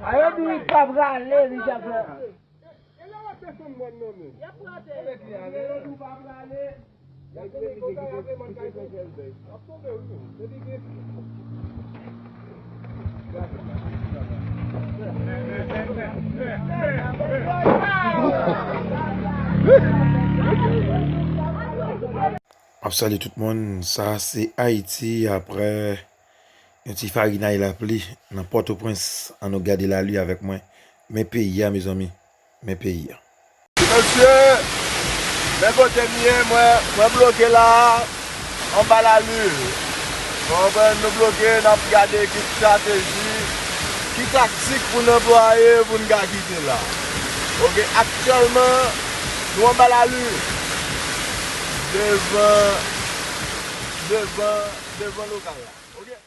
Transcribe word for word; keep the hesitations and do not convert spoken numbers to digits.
Ayo di pa prale, li ta fè. M ap salye tout moun. Sa se Ayiti apre yon ti farinay lapli nan Pòtoprens. Ann nou gade lali avèk mwen. Men peyi a, mezanmi. Men peyi a. Mesye, men kote m ye, mwen, mwen bloke la a, anba lali. Ou konprann, nou bloke, n ap gade ki estrateji, ki taktik pou n anplwaye pou n ka kite la. Oke, aktyèlman, nou anba lali. Devan, devan, devan lokal la. Oke.